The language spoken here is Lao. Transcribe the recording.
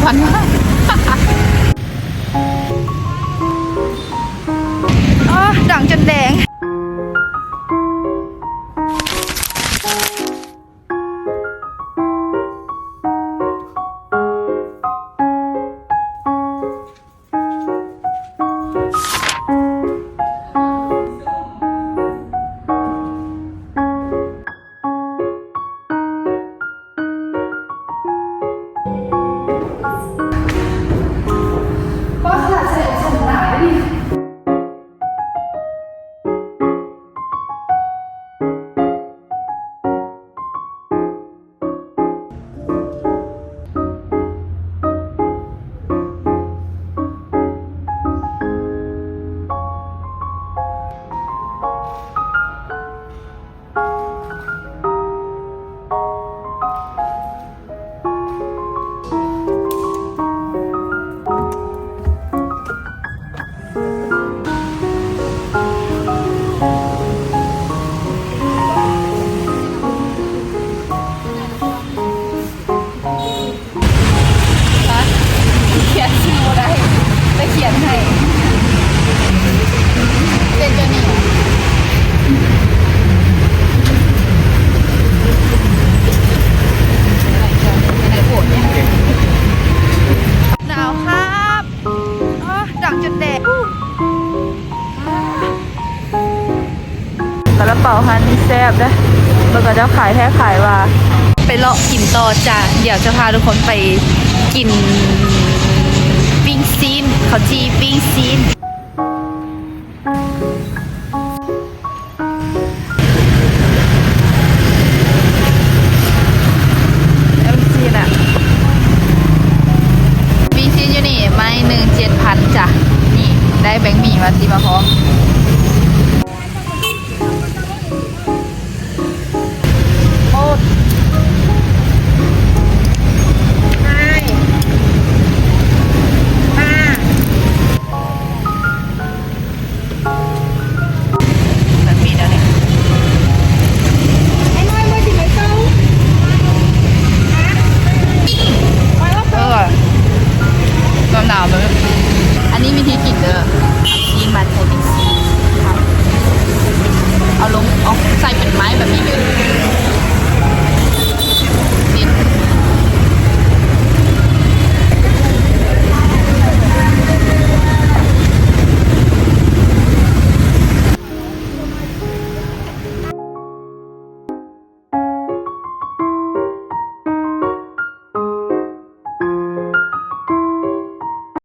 ຄວັນມາກ ອໍ ດັງຈົນແດງ. ຮະ ຂຽນຊື່ບໍ່ໄດ້ ໄປຂຽນໃຫ້ ເປັນໂຕນີ້ ໜາວຄັບ ອໍ ດັງຈົນແດງ. ຊາລາເປົາຮ້ານນີ້ແຊບເດ້ ເບິ່ງເຂົາເຈົ້າຂາຍແທ້ຂາຍວ່າ. ໄປເລາະກິນຕໍ່ຈ້າ ດຽວຈະພາທຸກຄົນໄປກິນປີ້ງຊີ້ນ ເຂົ້າຈີ່ປີ້ງຊີ້ນ. ເອັມຊີນະ ປີ້ງຊີ້ນຢູ່ນີ້ ໄມ້ໜຶ່ງເຈັດພັນຈ້າ. ນີ້ ໄດ້ແບັງໝີ່ມາຕິມາພ້ອມ.